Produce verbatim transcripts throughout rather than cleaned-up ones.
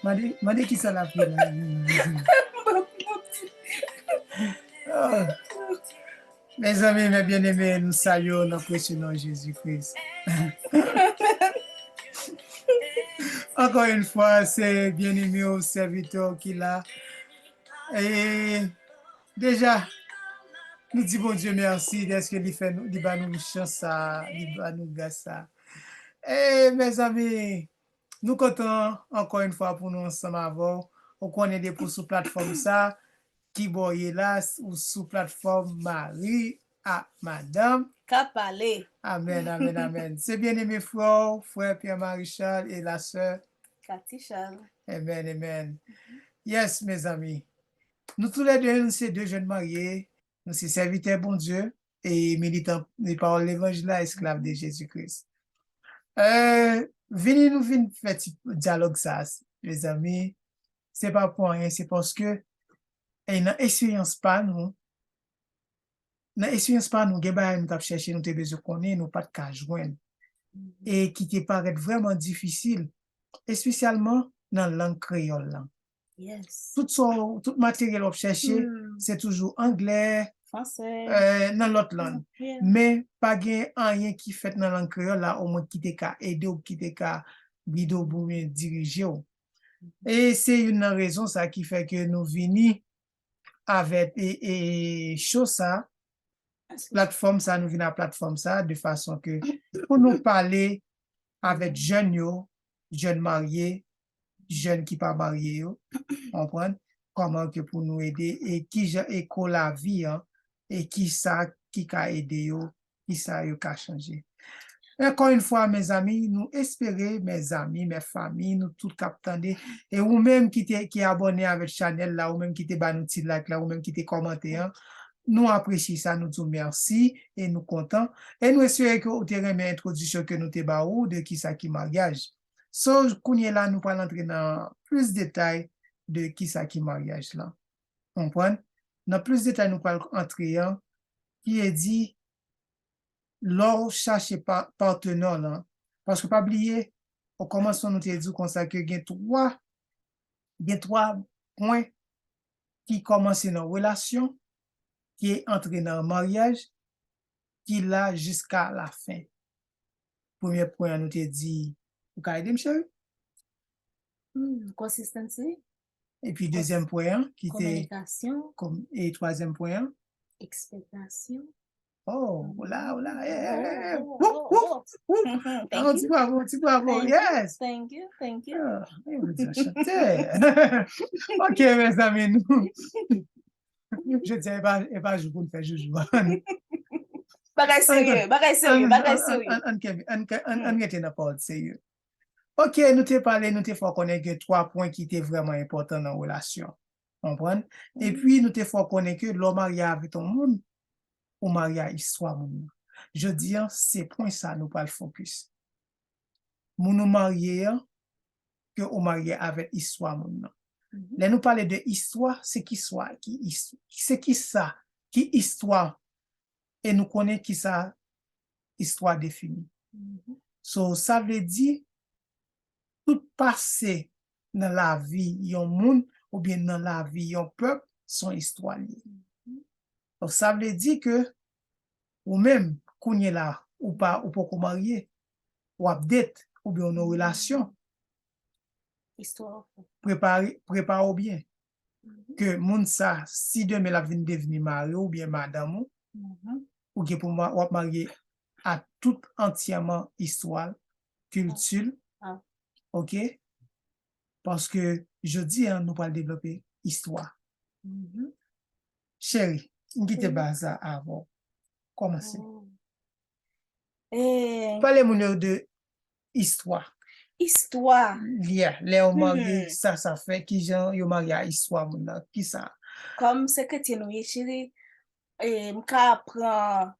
Mande, mande ki sa l ap ye la. Ah. Mezanmi, mes bien-aimés, nou salye w nan presye non Jezi Kris. Ankò yon fwa, se byeneme w, sèvitè w ki la. E deja, nou di Bondye mèsi dèske li fè nou, li ba nou chans sa, li ba nou gras sa. E mezanmi, nou kontan ankò yon fwa pou nou ansanm avè w. Ou konnen depi w sou platfòm sa, ki bò w ye la, ou sou platfòm Mari ak Madanm. K ap pale. Amèn, amèn, amèn. Se byeneme frè w, frè Pierre Marie Charles e la sè Cathy Charles. Amèn, amèn. Yes, mezanmi. Nou toulède, nou se de jèn marye, nou se sèvitè Bondye e militan de pawòl levanjil la, esklav de Jezi Kris. Euh, vini nou vin fè ti dyalòg sa, mezanmi, se pa pou anyen, se paske e nan eksperyans pa nou, nan eksperyans pa nou, gen bagay nou t ap chèche, nou te bezwen konnen, nou pa t ka jwenn. E ki te parèt vrèman difisil, espesyalman nan lang kreyòl la. Yes. Tout sa, tout materyèl w ap chèche, hmm, se toujou anglè, fransè, euh, nan lòt lang. Yeah. Men pa gen anyen ki fèt nan lang kreyòl la, omwen ki te ka ede w, ki te ka gide w oubyen dirije w. E se youn nan rezon sa ki fè ke nou vini avèk e, e show sa, platfòm sa, nou vin a platfòm sa, de fason ke pou nou pale avèk jèn yo, jèn marye, jèn ki pa marye yo, konprann, kòman ke pou nou ede e kijan e ko lavi an, e kisa ki ka ede yo, kisa yo ka chanje. Ankò yon fwa, mezanmi, nou espere, mezanmi, mes familles, nou tout k ap tande, e ou menm ki te, ki abòne avèk chanèl la, ou menm ki te ba nou ti like la, ou menm ki te kòmante an, nou apresye sa, nou di w mèsi e nou kontan. E nou espere ke ou te renmen entwodiksyon ke nou te ba ou de kisa ki maryaj. So, kounye la, nou pral antre nan plis detay de kisa ki maryaj la. Konprann? Nan plis detay nou pral antre an, ki e di, lè w chache pa, patenè w lan, paske pa bliye, o kòmansman nou te di w konsa ke gen twa, gen twa pwen ki kòmanse nan relasyon, ki antre nan maryaj, ki la jiska lafen. Premye pwen an nou te di, ou ka ede m, cheri? Hmm, consistency. Epi dezyèm pwen an, ki te kominikasyon. Kom-, e twazyèm pwen an? Ekspektasyon. Oh, ola, ola, eh, eh, eh, eh. Oh, oh, oh, oh. Woup, woup, woup. Thank you. Ti bravo, ti bravo, yes. Thank you, thank you. Ah, eh, ou di chante. Ok, mezanmi, nou. Jodi a, e pa, e pa jou pou n fè joujou. Bagay serye, bagay serye, bagay serye. Ann, ann, ann, ann rete nan pawòl serye. Ok, nou te pale, nou te fè w konnen gen twa pwen ki te vrèman enpòtan nan relasyon. Konprann? Epi, nou te fè w konnen ke lè w marye avèk yon moun, ou marye a istwa moun nan. Jodi a, se pwen sa nou pral fokis. Moun ou marye an, ke ou marye avèk istwa moun nan. Lè nou pale de istwa, se ki swa, ki is-, se ki sa, ki istwa, e nou konnen ki sa istwa defini. So, sa vle di, tout pase nan lavi yon moun oubyen nan lavi yon pèp, se yon istwa li ye. Donk, sa vle di ke ou menm, kounye la, ou pa, ou poko marye, w ap date, oubyen w nan relasyon. Istwa. Prepare, prepare w byen. Ke moun sa, si demen l ap vin devni mari w oubyen madanm ou, ou gen pou ma-, w ap marye a tout antyèman istwa l, kilti l. Ok? Paske jodi a, nou pral devlope istwa. Cheri, m kite baz la avè w. Kòmanse. Pale moun yo de istwa. Istwa. Yeah, lè yo marye, sa sa fè, kijan yo marye a istwa moun nan, kisa? Kòm se kretyen nou ye, cheri, e, m ka pran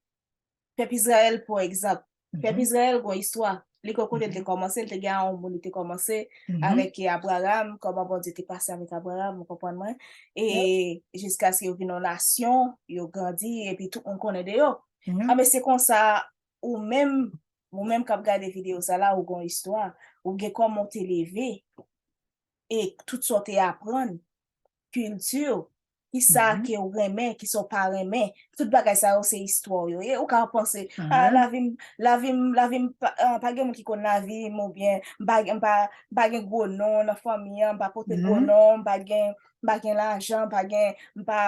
pèp Izrayèl pou egzanp. Pèp Izrayèl gon istwa. Li gon kote l te kòmanse, l te gen yon moun li te kòmanse avèk Abraham, kòman Bondye te pase avèk Abraham, ou konprann mwen? E jiskaske yo vin yon nasyon, yo grandi, epi tout moun konnen de yo. Anben, se konsa, ou menm, ou menm k ap gade videyo sa la, ou gon istwa, ou gen kòman w te leve. e tout sa w te aprann, kilti w, ki sa ke w renmen, ki sa w pa renmen. Tout bagay sa yo se istwa w yo ye. Ou ka panse, ah, lavi m, lavi m, lavi m pa, ah, pa gen moun ki konn lavi m, oubyen m pa, m pa, m pa gen gwo non nan fanmi an, m pa pote gwo non, m pa gen, m pa gen lajan, m pa gen, m pa,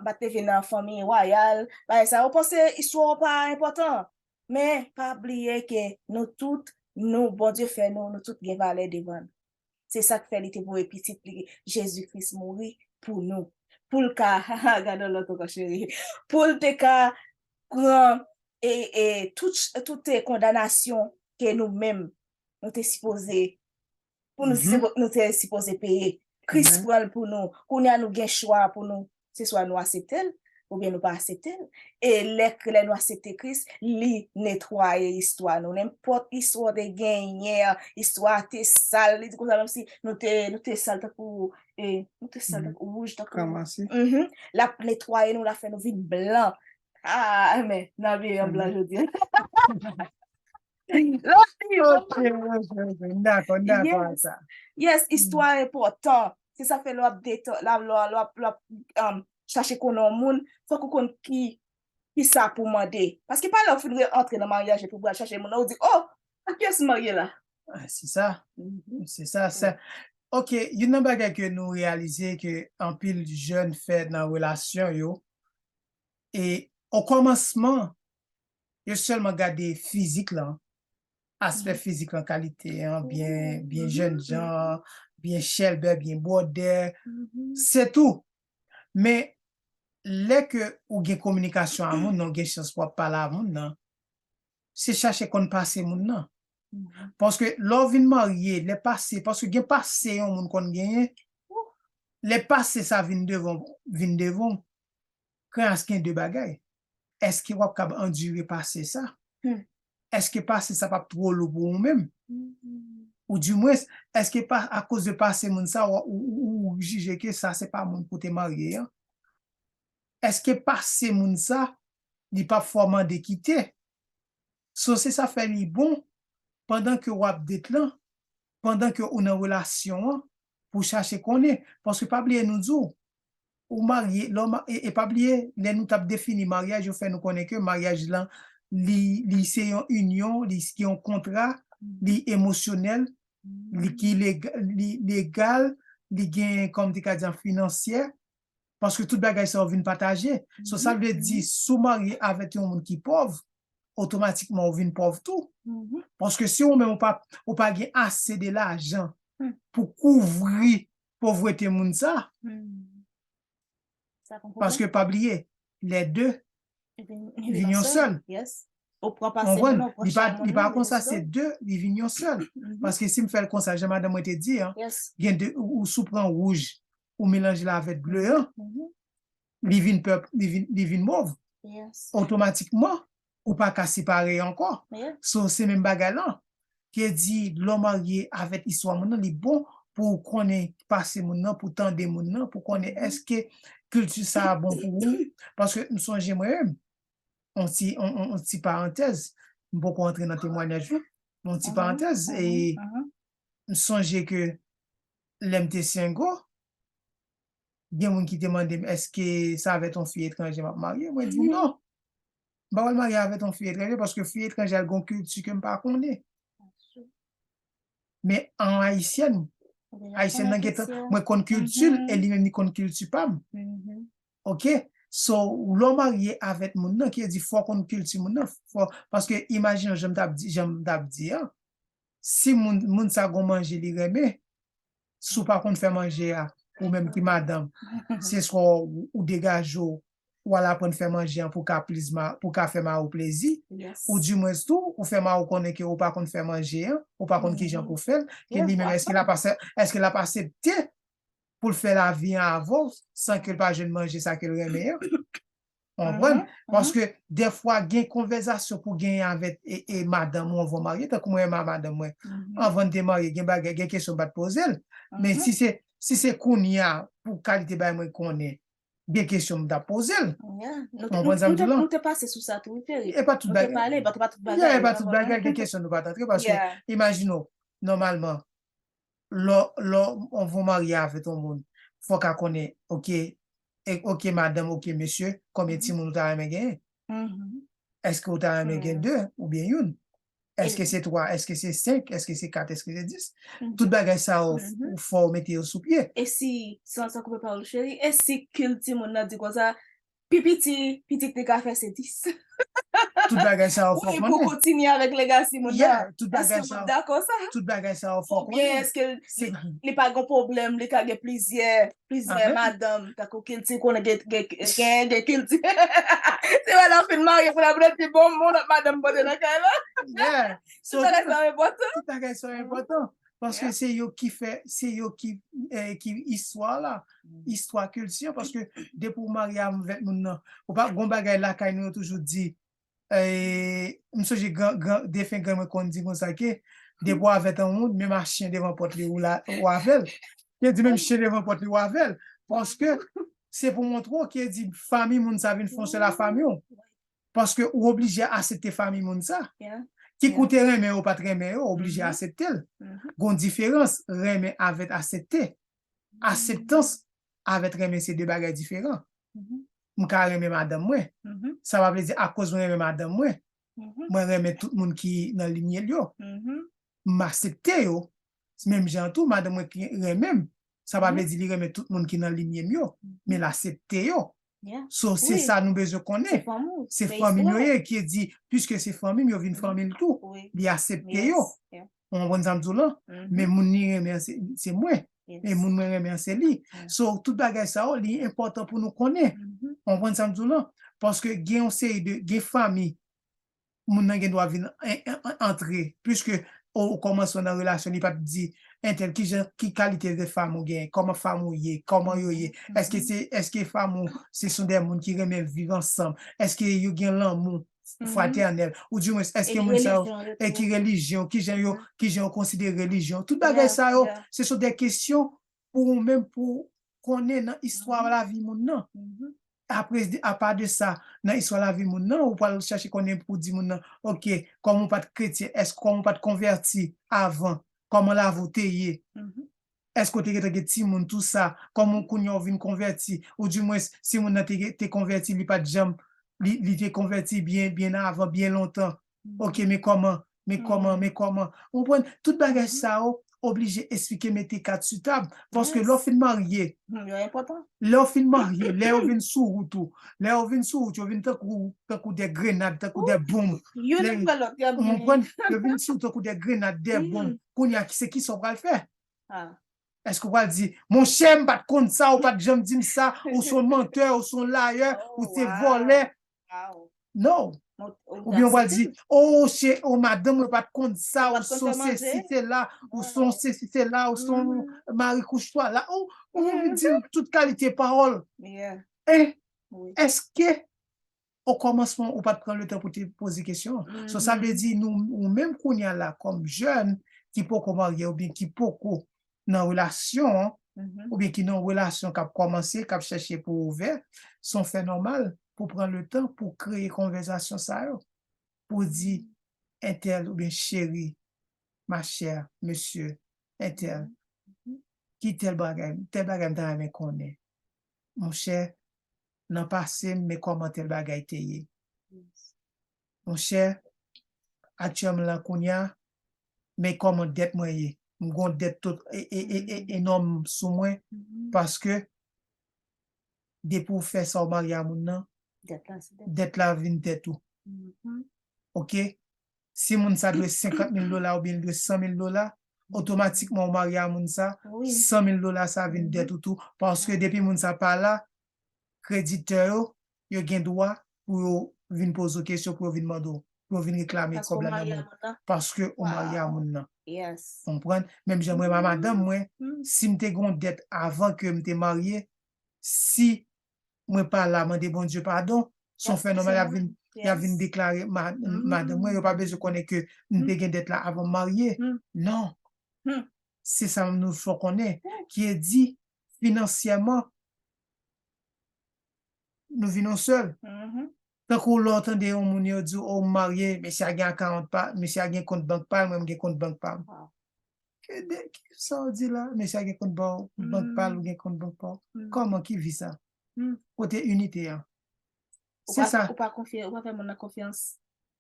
m pa t leve nan fanmi wayal. Bagay sa yo, ou panse istwa w pa enpòtan. Men, pa bliye ke nou tout, nou, Bondye fè nou, nou tout gen valè devan l. Se sa k fè li te voye pitit li, Jezi Kris, mouri pou nou. Pou l ka, gade yon lòt ankò, cheri. Pou l te ka pran e, e, tout, tout, e, kondanasyon ke nou menm, nou te sipoze, pou nou, sipo- nou te sipoze peye. Kris pran l pou nou. Kounye a nou gen chwa pou nou. Se swa nou aksepte l, oubyen nou pa aksepte l. E lè, lè nou aksepte Kris, li netwaye istwa nou. Nenpòt istwa w te genyen, istwa a te sal, li di konsa, menm si nou te, nou te sal tankou, e, nou te sal tankou wouj, tankou, mhm. L ap netwaye nou, l ap fè nou vin blan. Ah, men, n abiye an blan jodi a. Ok, ok, ok, ok. M dakò, m dakò ak sa. Yes, istwa enpòtan. Se sa fè lè w ap detan, lè w ap, lè w ap, lè w ap, um, chache konnen yon moun, fòk ou konn ki, ki sa pou mande. Paske pa lè w fin re- antre nan maryaj epi w pral chache moun nan, ou di, oh, ak kiyès m marye la? Ah, se sa. Se sa, sa. Ok, youn nan bagay ke nou reyalize ke anpil jèn fè nan relasyon yo, e o kòmansman, yo sèlman gade fizik lan, aspè fizik lan, kalite an, byen, byen jènjan, byen chèlbè, byen bwòdè, se tou. Men, lè ke ou gen kominikasyon a moun nan, ou gen chans pou w ap pale a moun nan, se chache konn pase moun nan. Paske lè w vin marye, lè pase, paske gen pase yon moun konn genyen, lè pase sa vin devan, vin devan, kreyans gen de bagay. Èske w ap kab andire pase sa? Èske pase sa p ap twò lou pou ou menm? Ou dimwens, èske pa, akoz de pase moun sa, ou, ou, ou, ou jije ke sa se pa moun pou te marye an? Èske pase moun sa, li p ap fè w mande kite? So, se sa fè li bon, pandan ke w ap date lan, pandan ke ou nan relasyon an, pou chache konnen. Paske pa bliye nou di w, ou marye, lè w ma- e, e pa bliye, lè nou t ap defini maryaj, yo fè nou konnen ke maryaj lan, li, li se yon inyon, li se yon kontra, li emosyonèl, li ki lega- li legal, li gen, kòm te ka di an, finansyè, paske tout bagay sa yo vin pataje. So, sa vle di, si w marye avèk yon moun ki pòv, otomatikman ou vin pòv tou. Paske si ou menm ou pa, ou pa gen ase de lajan pou kouvri povrete moun sa, paske pa bliye, lè de vin yon sèl. Ou pran pase moun nan, ou pran chay moun nan, li pa konsa, se de, li vin yon sèl. Paske si m fè l konsa, jan madanm mwen te di an, gen de, ou, ou si w pran wouj, ou melanje l avèk ble an, li vin pè, li vin, li vin mov. Otomatikman, ou pa ka separe ankò. So, se menm bagay lan. Ki di, lè w marye avèk istwa moun nan, li bon pou w konnen pase moun nan, pou w tande moun nan, pou w konnen èske kilti sa a bon pou ou. Paske m sonje mwen menm, on ti, on, on, on ti parantèz, m poko antre nan temwayaj lan, men on ti parantèz, e m sonje ke lè m te single, gen moun ki te mande m, èske se avèk yon fi etranje m ap marye? Mwen di non. M pa pral marye avèk yon fi etranje paske fi etranje a gen yon kilti ke m pa konnen. Men an ayisyèn, ayisyèn nan gentan, mwen konn kilti l e li menm li konn kilti pa m. Ok? So, lè w marye avèk moun nan, ki di fò w konn kilti moun nan, fò, paske imajine w jan m t ap di, jan m t ap di an, si moun, moun sa gon manje li renmen, si w pa konn fè manje a, ou menm ki madanm, se swa w, ou degaje w, ou al aprann fè manje an pou ka plis ma-, pou ka fè mari w plezi, ou dimwens tou, ou fè mari w konnen ke ou pa konn fè manje an, ou pa konn kijan pou fè l, ke li menm, èske l ap ase-, èske l ap aksepte pou l fè lavi an avè w san ke l pa jwenn manje sa ke l renmen an? Ou konprann? Paske dèfwa gen konvèsasyon pou genyen avèk e, e madanm ou anvan w marye, tankou mwen menm a madanm mwen. Anvan n te marye, gen bagay, gen kesyon m pa t poze l. Men si se, si se kounye a, pou kalite bagay mwen konnen, gen kesyon m t ap poze l. Ou konprann sa m di w lan? Nou te pase sou sa tou, wi, cheri. E pa tout bagay. Nou te pale, men pa tout bagay. E pa tout bagay, gen kesyon nou pa t antre, paske imajine w, nòmalman, lè lè w marye avèk yon moun, fò w ka konnen, oke, e- oke madanm, oke mesye, konbyen timoun ou ta renmen genyen? Èske ou ta renmen gen de oubyen youn? Èske se twa? Èske se senk? Èske se kat? Èske se dis? Tout bagay sa yo, fò w mete yo sou pye. E si, san, san koupe pawòl ou, cheri, e si kilti moun nan di konsa, pi piti pitit li ka fè se dis? Tout bagay sa yo fò konnen. Wi, pou kontinye avèk legasi moun nan. Yeah, tout bagay sa yo. Èske moun dakò sa? Tout bagay sa yo fò konnen. Oubyen èske li pa gen pwoblèm, li ka gen plizyè plizyè madanm, tankou kilti, konnen gen gen gen gen kilti. Se wè lè w fin marye pou la pou pi bon, yon lòt madanm pote nan kay la. Yeah. So, tout bagay sa yo enpòtan. Tout bagay sa yo enpòtan. Paske se yo ki fè, se yo ki eh, ki istwa la, istwa kilti an, paske depi w marye avèk moun nan, ou pa gon bagay lakay nou yo toujou di, eh, m sonje gran, gran, defen grann mwen konn di konsa ke depi w avèk yon moun, menm a chen devan pòt li ou la ou avè l. Ke di menm chen devan pòt li ou avè l. Paske se pou montre w ke di fanmi moun sa vin fè yon sèl a fanmi w. Paske ou oblije aksepte fanmi moun sa. Ki kote renmen yo, pa t renmen yo, ou oblije aksepte l. Gon diferans renmen avèk aksepte. Akseptans avèk renmen se de bagay diferan. M ka renmen madanm mwen. Sa pa vle di akoz mwen renmen madanm mwen, mwen renmen tout moun ki nan linye l yo. M aksepte yo. Menm jan tou, madanm mwen ki renmen m, sa pa vle di li renmen tout moun ki nan linye m yo, men l aksepte yo. So, se sa nou bezwen konnen. Se fanmi m yo ye, ki di, piske se fanmi m, yo vin fanmi l tou. Li aksepte yo. Ou konprann sa m di w lan? Men moun li renmen an se, se mwen. E moun mwen renmen an se li. So, tout bagay sa yo, li enpòtan pou nou konnen. Ou konprann sa m di w lan? Paske gen yon seri de, gen fanmi, moun nan gen dwa vin an- an- an- antre. Piske o kòmansman nan relasyon, li pa t di, entèl, ki jan, ki kalite de fanm ou gen, kòman fanm ou ye, kòman yo ye, èske se, èske fanm ou se son de moun ki renmen viv ansanm, èske yo gen lanmou fratènèl, ou di mwens, èske moun sa yo, e ki relijyon, ki jan yo, ki jan yo konsidere relijyon, tout bagay sa yo, se son de kesyon pou ou menm, pou konnen nan istwa lavi moun nan. Apre, apa de sa, nan istwa lavi moun nan, ou pral chèche konnen pou di moun nan, oke, kòman ou pa t kretyen, èske kòman ou pa t konvèti avan, kòman lavi w te ye? Èske w te gentan gen timoun, tou sa? Kòman kounye a w vin konvèti? Ou di mwens, si moun nan te, te konvèti, li pa t janm, li, li te konvèti byen, byen avan, byen lontan. Oke, men kòman, men kòman, men kòman? Ou konprann? Tout bagay sa yo oblije esplike, mete kat sou tab. Paske lè w fin marye, lè w fin marye, lè yo vin sou wout ou, lè yo vin sou wout, yo vin tankou, tankou de grenad, tankou de bonm. Ou konprann? Yo vin sou tankou de grenad, de bonm. Kounye a, se kisa w pral fè? Èske w pral di, monchè, m pa t konn sa, ou pa t janm di m sa, ou se yon mantè, ou se yon layè, ou se vòlè? Non. Oubyen w pral di, o, se, o, madanm, ou pa t konn sa, ou se yon sesi, se la, ou se yon sesi, se la, ou se yon mari kouch twa la, ou, ou vin di tout kalite pawòl. E èske o kòmansman, ou pa t pran letan pou te poze kesyon an. So, sa vle di, nou, ou menm kounye a la, kòm jèn, ki poko marye oubyen ki poko nan relasyon, oubyen ki nan yon relasyon k ap kòmanse, k ap chèche pou ouvè, se yon fè nòmal pou pran letan pou kreye konvèsasyon sa yo. Pou di, entèl oubyen cheri, ma chère, mesye, entèl, ki tèl bagay, tèl bagay m ta renmen konnen. Monchè, nan pase m, men kòman tèl bagay te ye. Monchè, aktyèlman la kounye a, men kòman dèt mwen ye. M gon dèt tout e, e, e, e, enòm sou mwen, paske depi w fè sa w marye a moun nan, dèt la vin dèt ou. Oke? Si moun sa dwe senkant mil dola oubyen l dwe san mil dola, otomatikman ou marye a moun sa, san mil dola sa vin dèt ou tou. Paske depi moun sa pa la, kreditè yo, yo gen dwa pou yo vin poze w kesyon, pou yo vin mande w, pou yo vin reklame kòb la nan men w. Paske ou marye a moun nan. Konprann? Menm jan mwen a madanm mwen, si m te gen yon dèt avan ke m te marye, si mwen pa la mande Bondye padon, se yon fè nòmal y ap vin, y ap vin deklare ma- madanm mwen, yo pa bezwen konnen ke m te gen dèt la avan m marye. Non. Se sa nou fò konnen, ki e di finansyèman, nou vin yon sèl. Tankou lè w tande yon moun yo di w, o, m marye, mesye a gen akawont pa, mesye a gen kont bank pa l, mwen m gen kont bank pa m. de, ki sa w di la? Mesye a gen kont ba w, bank pa l, ou gen kont bank pa w. Kòman, ki vi sa? Kote inite an? Ou pa, ou pa konfye, ou pa fè moun nan konfyans.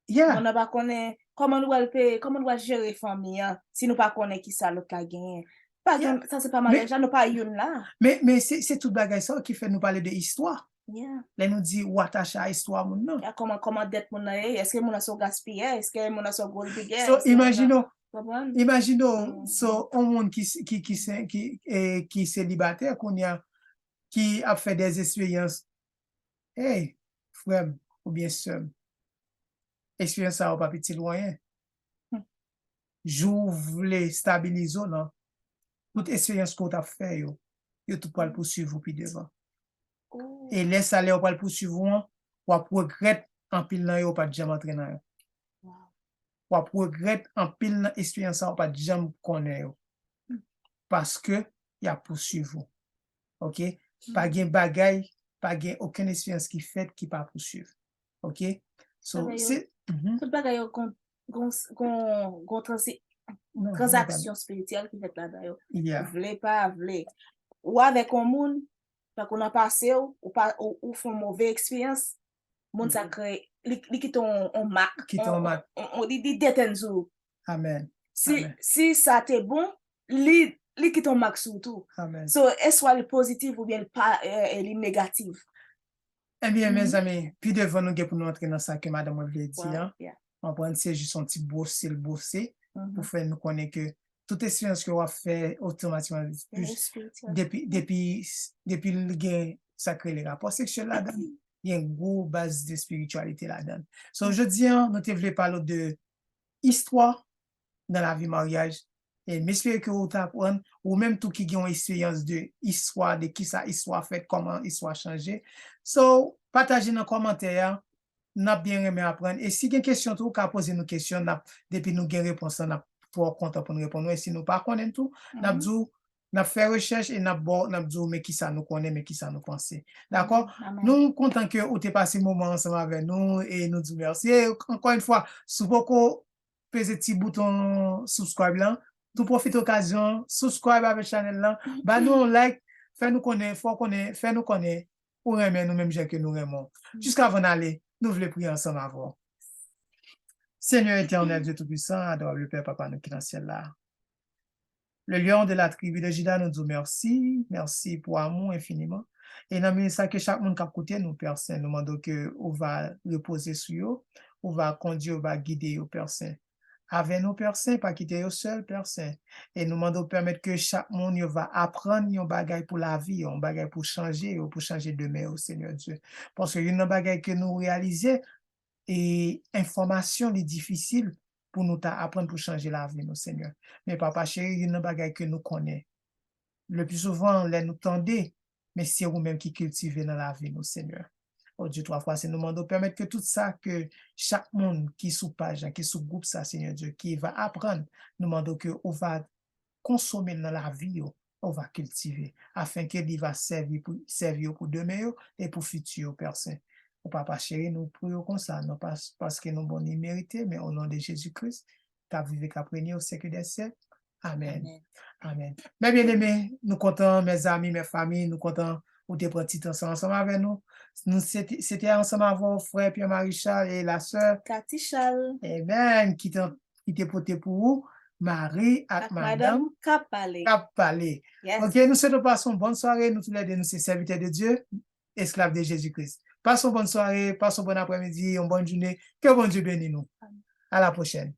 Yeah. Moun nan pa konnen kòman nou pral peye, kòman nou pral jere fanmi an si nou pa konnen ki sa lòt la genyen. Pa gen, sa se pa maryaj la, nou pa youn la. Men, men se, se tout bagay sa ki fè nou pale de istwa. Yeah. Lè nou di ou atache a istwa moun nan. Ya, kòman, kòman dèt moun nan ye? Èske moun nan se yon gaspiyè? Èske moun nan se yon gold digger? So, imagine w, imagine w, so, yon moun ki, ki, ki, ki, eh, ki selibatè kounye a, ki ap fè dèzesperyans. Hey, frè m oubyen sè m, eksperyans sa yo pa piti lwanyen. Jou w vle stabilize w nan, tout eksperyans ke w t ap fè yo, yo tout pral pouswiv ou pi devan. E lè sa, lè yo pral pouswiv ou an, w ap regrèt anpil nan yo, w pa t janm antre nan yo. W ap regrèt anpil nan eksperyans sa, w pa t janm konnen yo. Paske y ap pouswiv ou. Ok? Pa gen bagay, pa gen okenn eksperyans ki fèt ki pa pouswiv. Ok? So, se, mhm. Tout bagay yo gon, gon, gon, gon transi-, tranzaksyon espirityèl ki fèt ladan yo. Vle pa vle. Ou avèk yon moun, tankou nan pase w, ou pa, ou, ou fè yon move eksperyans, moun sa kreye, li, li kite yon, yon mak. Kite yon mak. Li, li detenn sou ou. Amen. Si, si sa te bon, li, li kite yon mak sou ou tou. Amen. So, e swa li pozitif oubyen li pa, eh, li negatif. Ebyen, mezanmi, pi devan nou gen pou nou antre nan sa ke madanm mwen vle di an. Konprann, se jis yon ti bwose l bwose pou fè nou konnen ke tout eksperyans ke w ap fè otomatikman, depi, depi, depi l gen sa k rele rapò seksyèl ladan l, gen gwo baz de espirityalite ladan l. So, jodi an, nou te vle pale de istwa nan lavi maryaj. E m espere ke ou t aprann, ou menm tou ki gen yon eksperyans de istwa, de kisa istwa fèt, kòman istwa chanje. So, pataje nan kòmantè a, n ap byen renmen aprann. E si gen kesyon tou, ou ka poze nou kesyon, n ap, depi nou gen repons lan, n ap twò kontan pou n reponn ou. E si nou pa konnen tou, n ap di w, n ap fè rechèch e n ap ba w, n ap di w men kisa nou konnen, men kisa nou panse. Dakò? Nou kontan ke ou te pase moman ansanm avè nou e nou di w mèsi. E ankò yon fwa, si w poko peze ti bouton subscribe lan, tou pwofite okazyon, subscribe avèk chanèl lan, ba nou yon like, fè nou konnen, fè w konnen, fè nou konnen ou renmen nou menm jan ke nou renmen w. Jiskavan n ale, nou vle priye ansanm avè w. Senyè etènèl, Dye Toupisan, adorab Pè, Papa nou ki nan syèl la. Le Lion de la tribu de Juda, nou di w mèsi, mèsi pou amou enfiniman. E nan minit sa ke chak moun k ap koute nou, Pè Sen, nou mande w ke ou va repoze sou yo, ou va kondui, ou va gide yo, Pè Sen. Avè nou, Pè Sen, pa kite yo sèl, Pè Sen. E nou mande w pèmèt ke chak moun yo va aprann yon bagay pou lavi yo, yon bagay pou chanje yo, pou chanje demen yo, Senyè Dye. Paske youn nan bagay ke nou reyalize, e enfòmasyon li difisil pou nou ta aprann pou chanje lavi nou, Senyè. Men Papa cheri, youn nan bagay ke nou konnen, le pli souvan, lè nou tande, men se ou menm ki kiltive nan lavi nou, Senyè. O Dye, twa fwa sen, nou mande w pèmèt ke tout sa ke chak moun ki sou paj la, ki sou gwoup sa, Senyè Dye, ki va aprann, nou mande w ke ou va konsome l nan lavi yo, ou va kiltive, afen ke li va sèvi pou, sèvi yo pou demen yo e pou fiti yo, Pè Sen. O Papa cheri, nou priye w konsa, non pa paske nou bon ni merite, men o non de Jezi Kris, k ap viv e k ap renye o syèk dè syèk. Amèn. Amèn. Mes bien-aimés, nou kontan, mezanmi, mes familles, nou kontan ou te pran ti tan sa ansanm avè nou. Nou se te, se te ansanm avè w, frè Pierre Marie Charles e la sè Cathy Charles. Amen. Ki te, ki te pote pou ou Mari ak madanm k ap pale. K ap pale. Yes. Ok, nou swete w pase yon bòn sware. Nou toulède, nou se sèvitè de Dye, esklav de Jezi Kris. Pase yon bòn sware, pase yon bòn aprèmidi, yon bòn jounen. Ke Bondye beni nou. Amen. À la prochaine.